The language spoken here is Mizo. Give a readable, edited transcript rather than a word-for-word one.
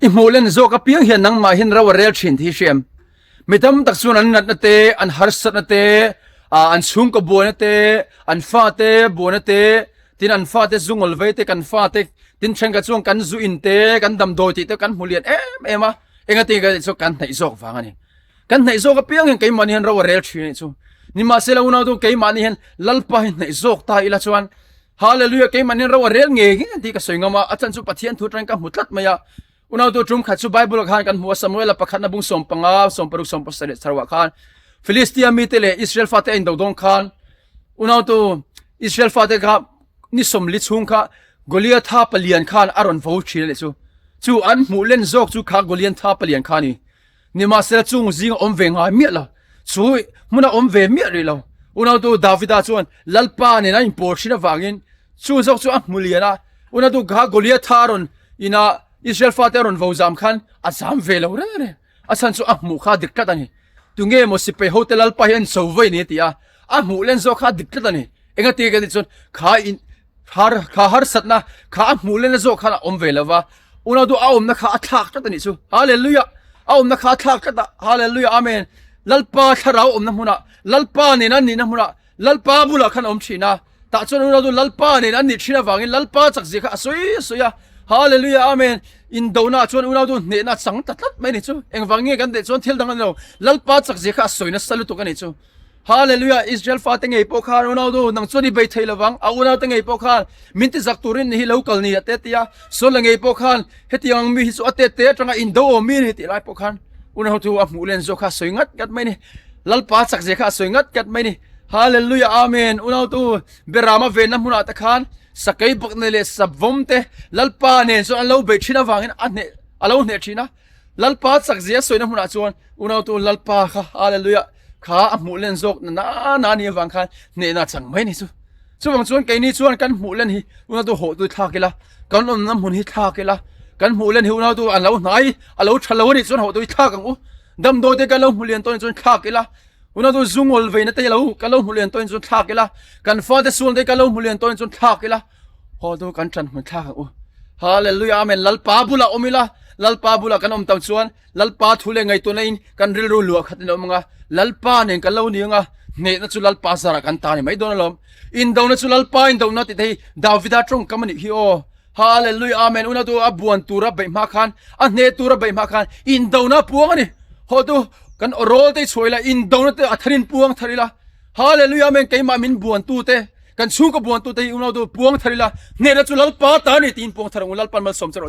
I hmuh len zawk apiang hian nangmah hian ro a rel thin tih hi hriam. Mi tam tak chuan an natna te, an harsatna te, an chhungkaw buaina te, an fate buaina te, tin an fate zu ngawl vei te, kan fate tin thenkhat chuan kan zu in te, kan damdawi tih te kan hmu lian em em a, engati nge chu kan hnaih zawk vang a ni. Kan hnaih zawk apiang hian keimahni hian ro a rel thin a nih chu. Nimahsela unau keimahni hian Lalpa hi hnaih zawk ta ila chuan Hallelujah keimahni hian ro a rel ngei ngei tih ka sawi ngam a, a chan chu Pathian thu atangin ka hmu tlat mai a. Unautu tum khat chu Bible ah khan kan hmu a, Samuela pakhatna bung 15, 16, 17 chhoah khan Philistia mite leh Israel fate a indo dawn khan unautu Israel fate kha ni sawmli chhung kha Goliatha palian khan a rawn vo thin a nih chu. Chu an hmuh len zawk chu kha Goliantha palian kha a ni. Nimahsela chung zinga awm ve ngai miah lo, chu hmuna awm ve miah rih lo. Unautu Davida chuan Lalpa nen a inpawl thin avangin chu zawk chu a hmu lian a. Unautu kha Goliatha a rawn ina Israel fate a rawn vo zam khan a zam ve lo reng reng. A chhan chu a hmuh kha a dik tlat a ni. Tunge maw sipai hote Lalpa hi an cho vawi ni a ti a, a hmuh len zawk kha a dik tlat a ni. Engati ka tih chuan kha in Har, kha harsatna kha a hmuh lena zawk khan a awm ve lo va, unau du a awmna kha a thlak tlat a nih chu. Hallelujah! A awmna kha a thlak tlat a, Hallelujah! Amen! Lalpa thlarau awmna hmunah, Lalpa nen an nihna hmunah, Lalpa bulah khan a awm thin a. Tah chuan unau du Lalpa nen an nih thin avangin Lalpa chakzia kha a sawi a sawi a. Hallelujah! Amen! Indona chuan unau du hnehna a chang ta tlat mai a nih chu. Engvang nge kan teh chuan thil dang a ni lo, Lalpa chakzia kha a sawi nasa lutuk a nih chu. Hallelujah Israel fate ngei pawh khan unau nu nang chuan i bei thei lovang a unau te ngei pawh khan min ti zak turin ni hi lo kal ni a te tia Saul-a ngei pawh khan hetiang ang mi hi chu a tet te atanga indo awm mi ni tih lai pawh khan unau chu a hmuh len zawk kha a sawi ngat ngat mai ni Lalpa chak zia kha a sawi ngat ngat mai ni Hallelujah Amen unau tu Berama venna hmunah te khan sakei bakna leh savawm te Lalpa nen chuan an lo bei thin avangin a hneh a lo hneh thin a Lalpa chak zia sawina hmunah chuan unautu Lalpa kha Hallelujah kha a hmuh len zawk na na na ni avang khan hnehna chang mai ni chu. Chuvang chuan keini chuan kan hmuh len hi unautu hawhtu thlak ila, kan awmna hmun hi thlak ila, kan hmuh len hi unautu an lo hnai a lo tha lo a nih chuan hawhtu hi thlak ang u. Damdawi te kan lo hmu lian tawh anih chuan thlak ila, unautu zungawl veina te lo kan lo hmu lian tawh anih chuan thlak ila, kan fate sual te kan lo hmu lian tawh anih chuan thlak ila. Haw chu kan ṭan hmun thlak ang u. Hallelujah Amen Lalpa bulah awm ila, Lalpa bulah kan awm tam chuan Lalpa thu leh ngaihtuahna in kan rilru luah khat in a awm ang a, Lalpa nen kan lo ni ang a, hnehna chu Lalpa zarah kan ta ni mai dawn alawm. Indona chu Lalpa indona tih te hi Davida tawngkam a nih hi aw. Hallelujah Amen Unau tu a buan tura beih hma khan, a hneh tura beih hma khan indona a puang a ni. Haw tu kan aw rawl te hi chhuah ila, indona te a tharin puang thar ila. Hallelujah Amen Keimah min buan tu te Kan chhungkaw buantute hi unau tu puang thar ila, hnehna chu Lalpa ta a ni tiin puang thar ang u, Lalpan malsawm che rawh se.